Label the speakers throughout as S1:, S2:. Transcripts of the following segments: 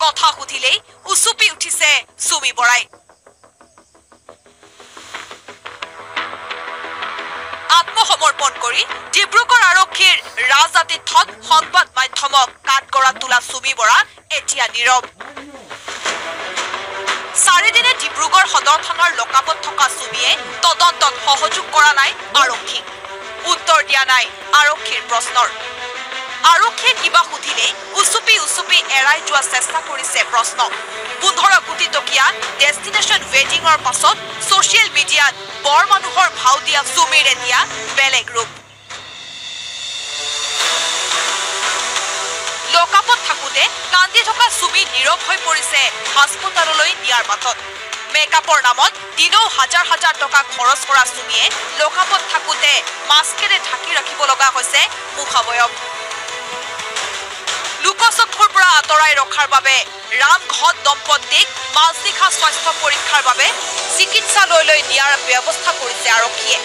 S1: কথা সুধিলেই উচুপি উঠিছে চুমি বৰাই। আত্মসমৰ্পণ কৰি ডিব্ৰুগড় আৰক্ষীৰ ৰাজ আতিথ্যত সংবাদ মাধ্যমক কাঠগড়াত তোলা চুমি বৰা এতিয়া নীৰৱ। চাৰিদিনে ডিব্ৰুগড় সদৰ থানাৰ লকাপত থকা চুমিয়ে তদন্তত সহযোগ কৰা নাই আৰক্ষীক, উত্তৰ দিয়া নাই আৰক্ষীৰ প্ৰশ্নৰ। আৰক্ষীয়ে কিবা সুধিলেই উচুপি উচুপি এৰাই যোৱা চেষ্টা কৰিছে প্ৰশ্ন। 15 কোটি টকীয়া ডেষ্টিনেশ্যন ৱেডিঙৰ পাছত ছচিয়েল মিডিয়াত বৰ মানুহৰ ভাও দিয়া চুমিৰ এতিয়া বেলেগ ৰূপ। লকাপত থাকোঁতে কান্দি থকা চুমি নীৰৱ হৈ পৰিছে হাস্পতাললৈ নিয়াৰ বাটত। মেকআপৰ নামত দিনৌ হাজাৰ হাজাৰ টকা খৰচ কৰা চুমিয়ে লকাপত থাকোঁতে মাস্কেৰে ঢাকি ৰাখিব লগা হৈছে মুখাৱয়ব। লোকচক্ষুৰ পৰা আঁতৰাই ৰখাৰ বাবে ৰামঘট দম্পতীক মাজনিশা স্বাস্থ্য পৰীক্ষাৰ বাবে চিকিৎসালয়লৈ নিয়াৰ ব্যৱস্থা কৰিছে আৰক্ষীয়ে।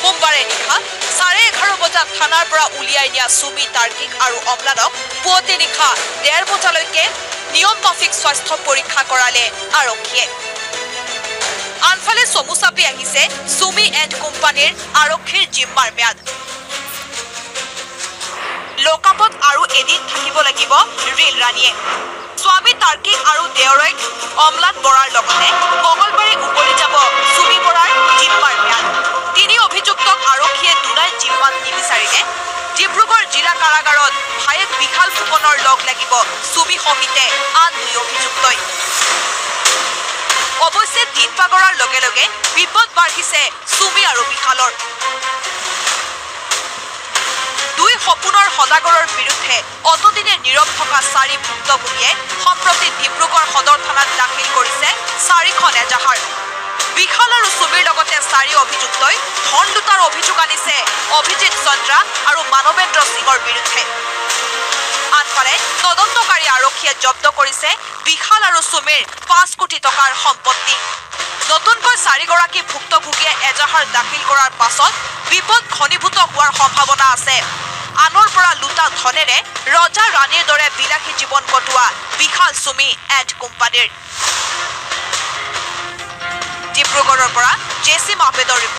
S1: সোমবাৰে নিশা 11:30 বজাত থানাৰ পৰা উলিয়াই নিয়া চুমি, তাৰ্কিক আৰু অম্লানক পুৱতি নিশা 1:30 বজালৈকে নিয়ম মাফিক স্বাস্থ্য পৰীক্ষা কৰালে আৰক্ষীয়ে। আনফালে চমু চাপি আহিছে চুমি এণ্ড কোম্পানীৰ আৰক্ষীৰ জিম্মাৰ ম্যাদ। লকাপত আৰু এদিন থাকিব লাগিব ৰীল ৰাণীয়ে। স্বামী তাৰ্কিক আৰু দেওৰেক অম্লান বৰাৰ লগতে মঙলবাৰে উকলি যাব চুমি বৰাৰ জিম্মাৰ ম্যাদ। তিনি অভিযুক্তক আৰক্ষীয়ে দুনাই জিম্মাত নিবিচাৰিলে ডিব্ৰুগড় জিলা কাৰাগাৰত ভায়েক বিশাল ফুকনৰ লগ লাগিব চুমি সহিতে আন দুই অভিযুক্তই। অৱশ্যে দিন বাগৰাৰ লগে লগে বিপদ বাঢ়িছে চুমি আৰু বিশালৰ। দুই সপোনৰ সদাগৰৰ বিৰুদ্ধে অতদিনে নীৰৱ থকা চাৰি ভুক্তভোগীয়ে সম্প্ৰতি ডিব্ৰুগড় সদৰ থানাত দাখিল কৰিছে 4খন এজাহাৰ। বিশাল আৰু চুমিৰ লগতে চাৰি অভিযুক্তই ধন লুটাৰ অভিযোগ আনিছে অভিজিত চন্দ্ৰা আৰু মানৱেন্দ্ৰ সিঙৰ বিৰুদ্ধে। আনফালে তদন্তকাৰী আৰক্ষীয়ে জব্দ কৰিছে বিশাল আৰু চুমিৰ 5 কোটি টকাৰ সম্পত্তি। নতুনকৈ 4গৰাকী ভুক্তভোগীয়ে এজাহাৰ দাখিল কৰাৰ পাছত বিপদ ঘনীভূত হোৱাৰ সম্ভাৱনা আছে। আনৰ পৰা লুটা ধনেৰে ৰজা ৰাণীৰ দৰে বিলাসী জীৱন কটোৱা বিশাল, চুমি এণ্ড কোম্পানীৰ। ডিব্ৰুগড়ৰ পৰা জে চি মাহমেদৰ ৰিপৰ্ট।